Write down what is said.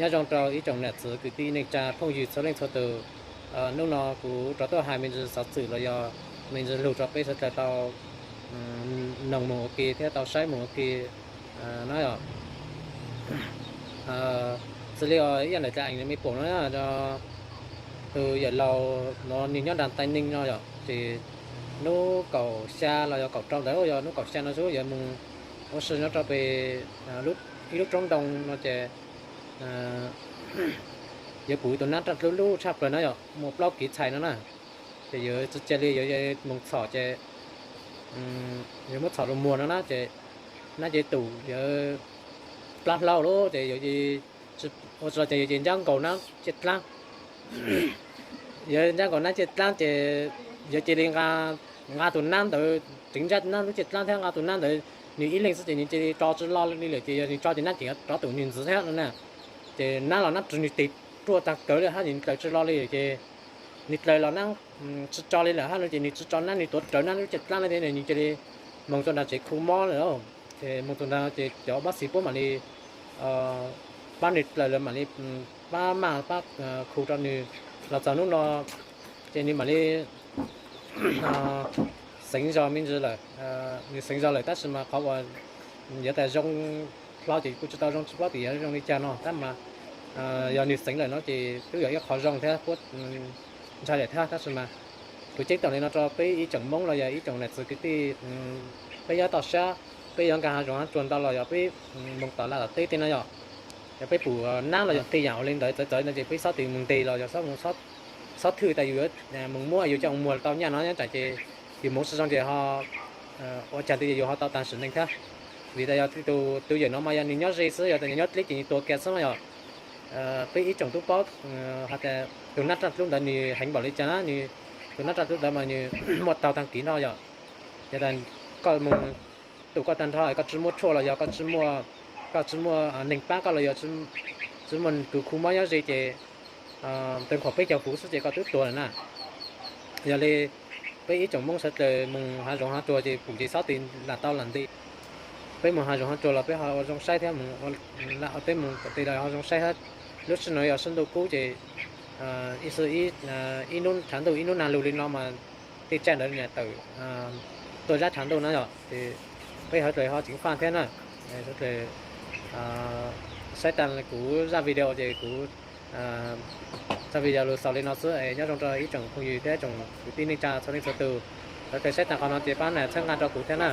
Nyob zoo rau ib tsoom niam txiv kwv tij neej tsa phooj ywg txhua leej txhua tus. Hnub no kuv rov tuaj hais me ntsis xov xwm los yog me ntsis lus rau peb sawv daws tau noog mus ua ke thiab tau saib mus ua ke no yom. Xws li ib yam ntawm cov eev me pum no, tus yawm laus no nws nyob nram Taiv Neeg no yom, ces hnub kaum xya los yog kaum rau ntawd, yog hnub kaum xya no xwb yuav mus ua si nyob rau pem ib lub roob ntoo no ces yuav pum tus nab raj dlub lub tshaj plaws no yom, muaj plaub kiv txhais no na. Ces yuav tsis cia li yuav mus txhom ces yuav muab txhom rau muag no na ces nab ces tus yuav plab hlau lawm ces yuav ua tsis los ces yuav cia li ncab nkaus nab ciaj dlaab. Yuav ncab nkaus nab ciaj dlaab ces yuav cia li nqa tus nab ntawd, tseev ncaj nab lub ciaj dlaab thiab nqa tus nab ntawd nws ib leeg xwb ces nws cia li tso tsis lo li lawm ces yog nws tso ces nab ces rov tus nws ntxiv thiab no na. Ces nab los nab rwg nws tes ruaj tag kawg li hab, nws dlaws tsis lo li ces nws dlaws los nab tsis tso li lawm hab no ces nws tsis tso nab, nws tuav rawv nab lub ciaj dlaab no thiab nws cia li moog txug nram tsev khu mob lawm. Ces moog txug nrad ces cov pab xis puab mam li pab nws dlaws lawm mam li pab maj pab khu rau nws los txog hnub no ces nws mam li xeev zog me ntsis lawm. Nws xeev zog lawm tab sis mas qhov uas yuav tas zoo hlo ces kuj tsis tau zoo tsis paub tias yuav zoo li cas no tab mas yog nws xeev lawm no ces twb yog ib qho zoo thiab puab ntshai lawm thiab tab sis mas kuv ceeb toom li no rau peb ib tsoom Moob los yog ib tsoom niam txiv kwv tij, peb nyob toj sab, peb yuav nkaag hav zoov hav tsuag ntau los yog peb moog tom laj tom teb tej no yom, yog peb pum nab los yog tej yam ua li ntawd txawv txawv no ces peb txhob tig moog ntes los yog txhob thwj tas yus yuav moog muab yus coj muag tau nyaj no nyob tsam ces yus moog tsis zoo ces ho ua cas twb yus ho tau taag sim neej thiab. Vim tas yog tus yawm no mas yog nws nyob ze xwb, yog tas nws nyob dleb ces nws tua kiag xwb no yom. Peb ib tsoom tub paub has tas tus nab raj dlub ntawd nws heev npaum li cas na, nws tus nab raj dlub ntawd mas nws muaj taug taag kiv no yom. Yog tas koj moog tus koj tag nrho koj tsis muaj tshuaj los yog koj tsis muaj neeg pab koj los yog tsis muaj tus khu mob nyob ze ces tag nrho peb caug fuv xwb ces koj twb tuag lawm na. Yog li peb ib tsoom Moob sawv dlaws moog hav zoov hav tsuag ces pum ces txhob tig lam tau lam nti. Peb moog hav zoov hav tsuag los peb ho ua zoo saib thiab, peb moog tom tej los ho zoo saib thiab. Lub sij hawm no yog sib ntuj kub ces ib xwb ib hnub tshav ntuj ib hnub nag lug li no mas tej tsaij ntawd niam tawm tuaj zab tshav ntuj na yom. Ces peb sawv dlaws ho ceev faj thiab na. Sawv dlaws saib tag kuv zaj video ces kuv zaj video lug xaus li no xwb es nyob zoo rau ib tsoom phooj ywg thiab tsoom kwv tij neej tsa txhua leej txhua tus. Sawv dlaws saib tag qhov no ces pab nias txhawb nqa rau kuv thiab na.